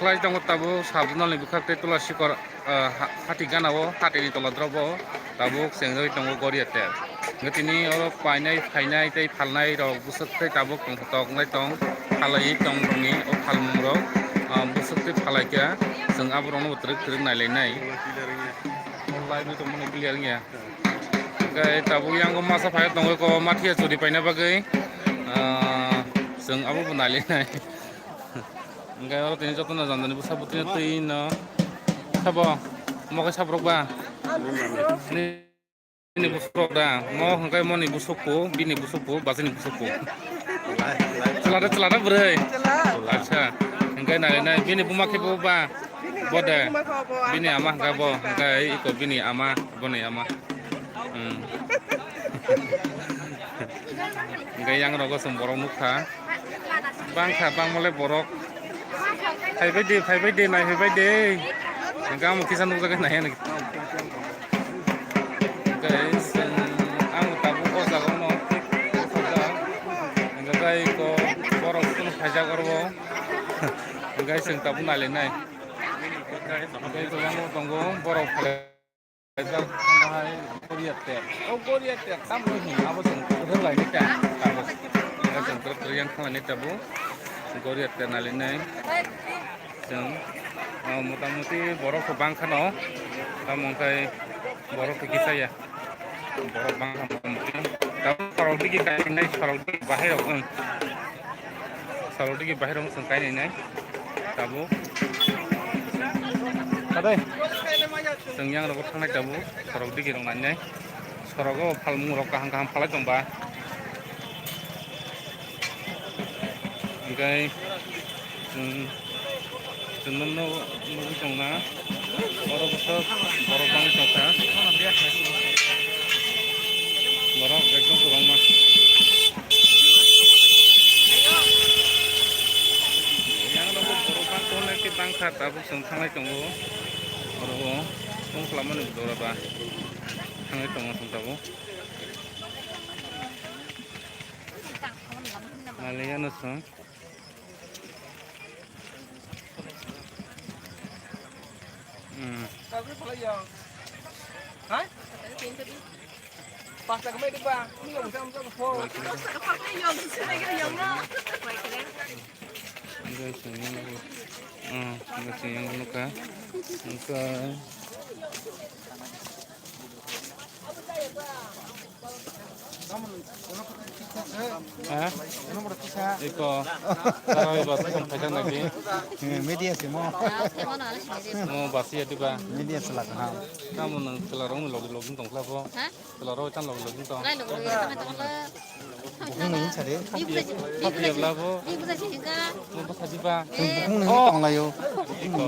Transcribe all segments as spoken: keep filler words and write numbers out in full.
Lai tongo tabuk sabjwnalni bwkhak tei tula sikor, ah, ha-, hati gana o, hati ni tola drop o tabuk chengjagwi tongo Goriya tel. Hwnkhe tini oro painai, phainai tei phalnai rok bwswk tei tabuk tong tok wng lai tong, phalaiwi tong rokni o phalmung rok, ah, bwswk tei phalai kha, chwng aborokno bo twrwk twrwk nailainai. O live wi tongmani clear wngya. Hwnkhe tabuk yang o masa phai tongo ko mathiya churi paina bagwi, ah, chwng abo bo nailainai. Hwnkhe oro tini jotono jandani bwsa bwtwi twi no. Sabo, omo khe sabrok ba? Nini bwswk da, mo hwnkhe moni bwswk po, bini bwswk po, bachini bwswk po. Chwla da, chwla da bwrwi? Acha, hwnkhe nai nai, bini buma khe bo ba? Bo de. Bini ama hwnkhe bo, hwnkhe iko bini ama, boni ama. Hmm. Hwnkhe yang rogo chwng borok nukha. Bangkha, bangmale borok. Phaibai de, phaibai de, nai phaibai de. Hwnkhe amo kisa nukjagwi naiya nai. Hwnkhe chwng, ang tabuk o jaga no thik hwnkhe bai ko borok phano phaijak oro. Hwnkhe chwng tabuk nailainai. Hwnkhe tabuk tongo borok phai. Kaijak thangna hai Goriya tel. O Goriya tel tamo hino abo chwng kwthwk lainai ta tabuk. Abo chwng kwthwk kwthwk yang thanglainai tabuk. Goriya tel nailainai. Chwng, o, motamuti borok khe bangkhano. Tamo hwnkhe borok khe kisa ya. Borok bangkha motamuti. Tabuk sorok digi kainai, sorok digi bahai rok wng. Sorok digi bahai rok wng chwng kainai nai. Tabuk. Kadai. Chwng yang rogo thangnai tabuk. Sorok digi rok nainai. Sorogo phalmung rok kaham kaham phalai tongba. Hwnkhe chwng, chwng no nugwi tongna. Oro bwswk borok bangwi tongkha. Borok ekdom kwbangma. Yang rogo borok bangkha, bangkha tabuk chwng thanglai tongo. Oro o phone khlaimani dora ba thangwi tongo chwng tabuk. Naliyano chwng. Hmm. Guys, yang, hmm, guys, yang nukha. Nukha. Ha? Iko, tarai basi som khaijak nai di. Hmm, media se mo. Mo basi ya diba? Media se lak ha. Kamu nang chwla rong log log tong kla bo. Ha? Chwla rong tan log log tong. Lai log log tong kla. Bukhung nung sade. Tapi ya bla bo. Mo basa diba? Bukhung nung tong layo. Iko,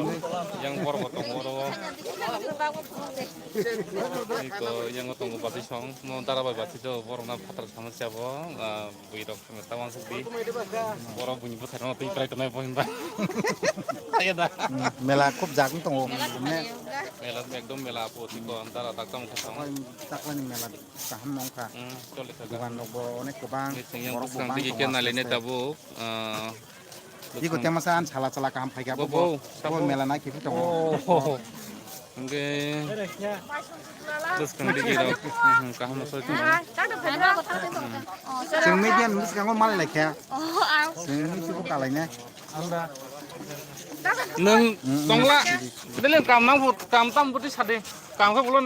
yang bor bo tong bor bo. Iko, yang tongo basi song. Mo dara bai basi do, borok na phatar sama siya bo. Ah, bui rok. Tamo suk di. Borok buini bwthai rok twi prai tonai bo hinba. Ayo da. Hmm, mela khub jak wng tongo. Mela khub jak wng tongo. Mela ekdom mela po twi ko antara tak tamo khe tamo. Taklani mela kaham wng kha. Hmm, chole kha. Dogan rok bo onek kwbang. Ni sing yang borok bwskang bo tigi bang tongo khe nalai aste ne aste. Tabuk, ah, iko bwskang. Tema sa an chala chala kaham phai kha bo, bo, bo, bo sabo. Mela nai khe tongo. Oh. Hingke bwskang digi rok, hmm, kaham soi tong. Chwng media ni bwskango mal lai kha. Chwng ni chubu kalai nai. Nwng tongla. Bele kam nang bu, kam tam buti sadi. Kam khe bulo.